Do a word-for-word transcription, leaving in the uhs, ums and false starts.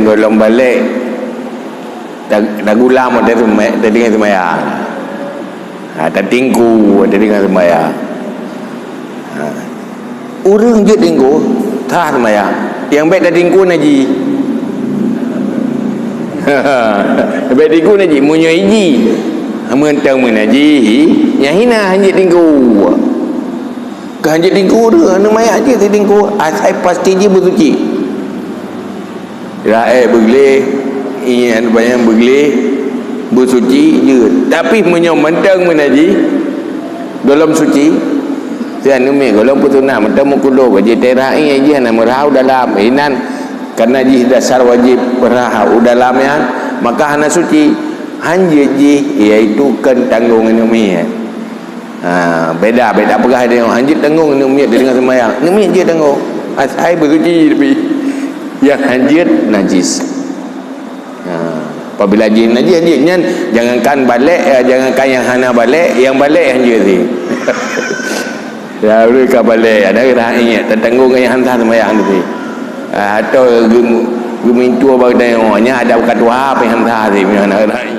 gohlom balek, ta-, tagulam watèe seumay-, tatinggai seumayang. Ha, tatingku watèe tatinggai seumayang. Ha. Ureueng jeuet tingku, sah seumayang. Nyang bèk tatingku najih. Bèk tingku najih, meunyoe jih. Meuntang meunajih, nyan hina hanjeuet tingku. Ka hanjeuet tingku tu, aneuk mayah jeuet tingku, asai pasti jih beusuci. Raék beugleh, ié banyak beugleh, beusuci jeuet. Tapi meunyoe mantong meunajih, gohlom suci, si aneuk miet gohlom peusunat mantong meukudo, bak jitera ié jih hana meurhah u dalam. Inan karena jih dasar wajéb rhah u dalam nyan, maka hana suci. Hanjeuet jih, iaitu kon tanggong aneuk miet. Ha, beda, beda peugah dia. Hanjeuet tanggong aneuk miet deungon seumayang. Aneuk miet jeuet tanggong. Asai beusuci tapi nyang hanjeuet najis. Ha, apabila jih najis, hanjeuet nyan jangankan balek, eh, jangankan nyang hana balek, nyang balek hanjeuet sih. Ya, ureueng ka balek, ada ureueng ingat, tatanggong nyang hana seumayang tu sih. Ha, atau geumintu bak tanyoe, nyan ada bukan tuha, apa nyang hana sih, nyang hana